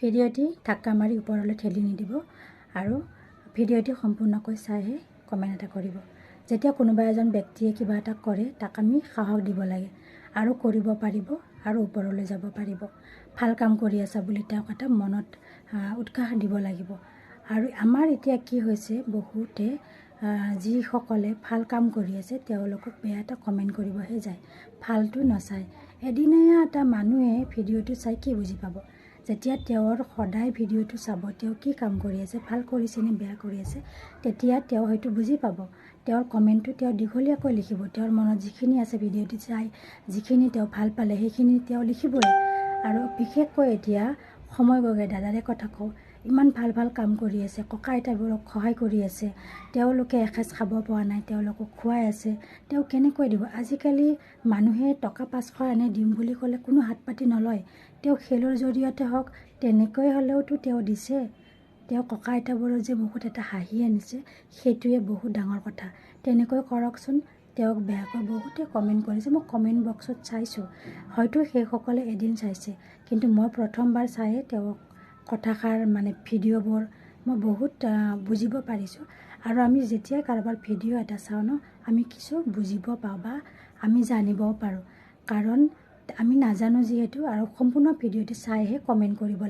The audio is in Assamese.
ভিডিঅ'টি ধাক্কা মাৰি ওপৰলৈ ঠেলি নিদিব আৰু ভিডিঅ'টি সম্পূৰ্ণকৈ চাইহে কমেণ্ট এটা কৰিব। যেতিয়া কোনোবা এজন ব্যক্তিয়ে কিবা এটা কৰে, তাক আমি সাহস দিব লাগে আৰু কৰিব পাৰিব আৰু ওপৰলৈ যাব পাৰিব, ভাল কাম কৰি আছা বুলি তেওঁক এটা মনত উৎসাহ দিব লাগিব। আৰু আমাৰ এতিয়া কি হৈছে, বহুতে যিসকলে ভাল কাম কৰি আছে তেওঁলোকক বেয়া এটা কমেণ্ট কৰিবহে যায়, ভালটো নাচায়। এদিনীয়া এটা মানুহে ভিডিঅ'টো চাই কি বুজি পাব? যেতিয়া তেওঁৰ সদায় ভিডিঅ'টো চাব, তেওঁ কি কাম কৰি আছে, ভাল কৰিছে নে বেয়া কৰি আছে, তেতিয়া তেওঁ হয়তো বুজি পাব। তেওঁৰ কমেণ্টটো তেওঁ দীঘলীয়াকৈ লিখিব। তেওঁৰ মনত যিখিনি আছে, ভিডিঅ'টো চাই যিখিনি তেওঁ ভাল পালে, সেইখিনি তেওঁ লিখিবই। আৰু বিশেষকৈ এতিয়া সময় গগৈ দাদাৰে কথা কওঁ, ইমান ভাল ভাল কাম কৰি আছে, ককা আইতাবোৰক সহায় কৰি আছে। তেওঁলোকে এসাঁজ খাব পৰা নাই, তেওঁলোকক খুৱাই আছে। তেওঁ কেনেকৈ দিব? আজিকালি মানুহে টকা 500 এনে দিম বুলি ক'লে কোনো হাত পাতি নলয়। তেওঁ খেলৰ জৰিয়তে হওক, তেনেকৈ হ'লেওতো তেওঁ দিছে। তেওঁ ককা আইতাবোৰৰ যে মুখত এটা হাঁহি আনিছে, সেইটোৱে বহুত ডাঙৰ কথা। তেনেকৈ কৰকচোন। তেওঁক বেয়াকৈ বহুতে কমেণ্ট কৰিছে, মই কমেণ্ট বক্সত চাইছোঁ। হয়তো সেইসকলে এদিন চাইছে, কিন্তু মই প্ৰথমবাৰ চায়ে তেওঁক কথাষাৰ, মানে ভিডিঅ'বোৰ মই বহুত বুজিব পাৰিছোঁ। আৰু আমি যেতিয়া কাৰোবাৰ ভিডিঅ' এটা চাওঁ ন, আমি কিছু বুজিব পাওঁ বা আমি জানিবও পাৰোঁ, কাৰণ আমি নাজানো যিহেতু। আৰু সম্পূৰ্ণ ভিডিঅ'টো চাইহে কমেণ্ট কৰিব।